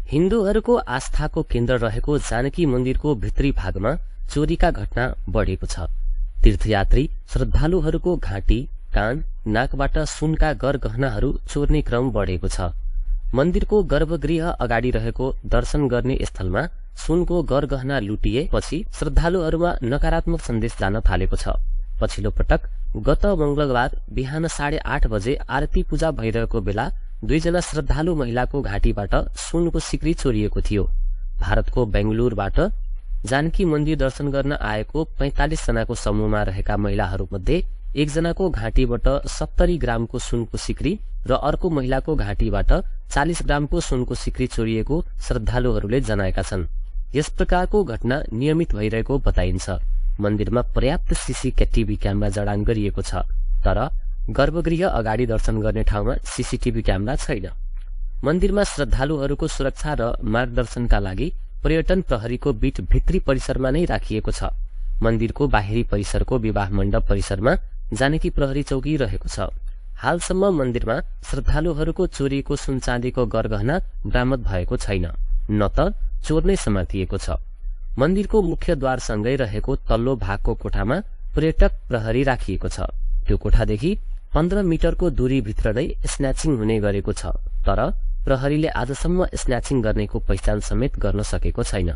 हिन्दूहरूको आस्थाको केन्द्र रहेको जानकी मन्दिरको भित्री भागमा चोरीका घटना बढेको छ। तीर्थयात्री श्रद्धालुहरूको घाँटी, कान, नाकबाट सुनका गरगहनाहरू चोर्ने क्रम बढेको छ। मन्दिरको गर्भगृह अगाडि रहेको दर्शन गर्ने स्थलमा सुनको गरगहना लुटिएपछि श्रद्धालुहरूमा नकारात्मक सन्देश जान थालेको छ। पछिल्लो पटक गत मंगलबार बिहान 8:30 बजे आरती पूजा भइरहेको बेला 2 जना श्रद्धालु महिलाको घाँटीबाट सुनको सिक्री चोरिएको थियो। भारतको बेंगलुरुबाट जानकी मन्दिर दर्शन गर्न आएको 45 जनाको समूहमा रहेका महिलाहरूमध्ये एक जनाको घाँटीबाट 70 ग्रामको सुनको सिक्री र अर्को महिलाको घाँटीबाट 40 ग्रामको सुनको सिक्री चोरिएको श्रद्धालुहरूले जनाएका छन्। यस प्रकारको घटना नियमित भइरहेको बताइन्छ। मन्दिरमा पर्याप्त सीसीटीभी क्यामेरा जडान गरिएको छ, तर गर्भगृह अगाडि दर्शन गर्ने ठाउँमा सीसीटीभी क्यामेरा छैन। मन्दिरमा श्रद्धालुहरूको सुरक्षा र मार्गदर्शनका लागि पर्यटन प्रहरीको बीट भित्री परिसरमा नै राखिएको छ। मन्दिरको बाहिरी परिसरको विवाह मण्डप परिसरमा जानकी प्रहरी चौकी रहेको छ। हालसम्म मन्दिरमा श्रद्धालुहरूको चोरिएको सुनचाँदीको गरगहना बरामद भएको छैन, न त चोर नै समातिएको छ। मन्दिरको मुख्य द्वारसँगै रहेको तल्लो भागको कोठामा पर्यटक प्रहरी राखिएको छ। त्यो कोठादेखि 15 मिटरको दूरीभित्र नै स्न्याचिङ हुने गरेको छ, तर प्रहरीले आजसम्म स्न्याचिङ गर्नेको पहिचान समेत गर्न सकेको छैन।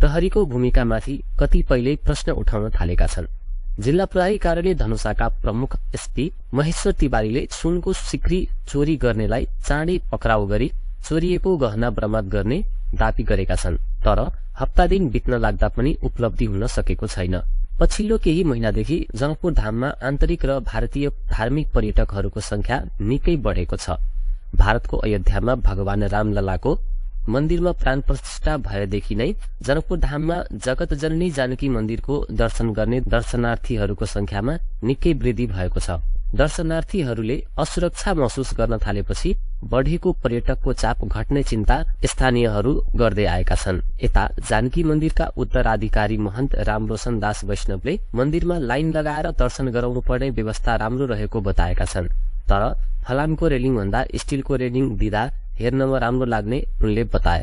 प्रहरीको भूमिकामाथि कतिपयले प्रश्न उठाउन थालेका छन्। जिल्ला प्रहरी कार्यालय धनुषाका प्रमुख एसपी महेश्वर तिवारीले सुनको सिक्री चोरी गर्नेलाई चाँडै पक्राउ गरी चोरिएको गहना बरामद गर्ने दावी गरेका छन्, तर हप्ता दिन बित्न लाग्दा पनि उपलब्धि हुन सकेको छैन। पछिल्लो केही महिनादेखि जनकपुर धाममा आन्तरिक र भारतीय धार्मिक पर्यटकहरूको संख्या निकै बढेको छ। भारतको अयोध्यामा भगवान रामललाको मन्दिरमा प्राण प्रतिष्ठा भएदेखि नै जनकपुर धाममा जगत जननी जानकी मन्दिरको दर्शन गर्ने दर्शनार्थीहरूको संख्यामा निकै वृद्धि भएको छ। दर्शनार्थीहरूले असुरक्षा महसुस गर्न थालेपछि बढेको पर्यटकको चाप घट्ने चिन्ता स्थानीयहरू गर्दै आएका छन्। यता जानकी मन्दिरका उत्तराधिकारी महन्त रामरोशन दास वैष्णवले मन्दिरमा लाइन लगाएर दर्शन गराउनु पर्ने व्यवस्था राम्रो रहेको बताएका छन्, तर फलामको रेलिङ भन्दा स्टिलको रेलिङ दिँदा हेर्नमा राम्रो लाग्ने उनले बताए।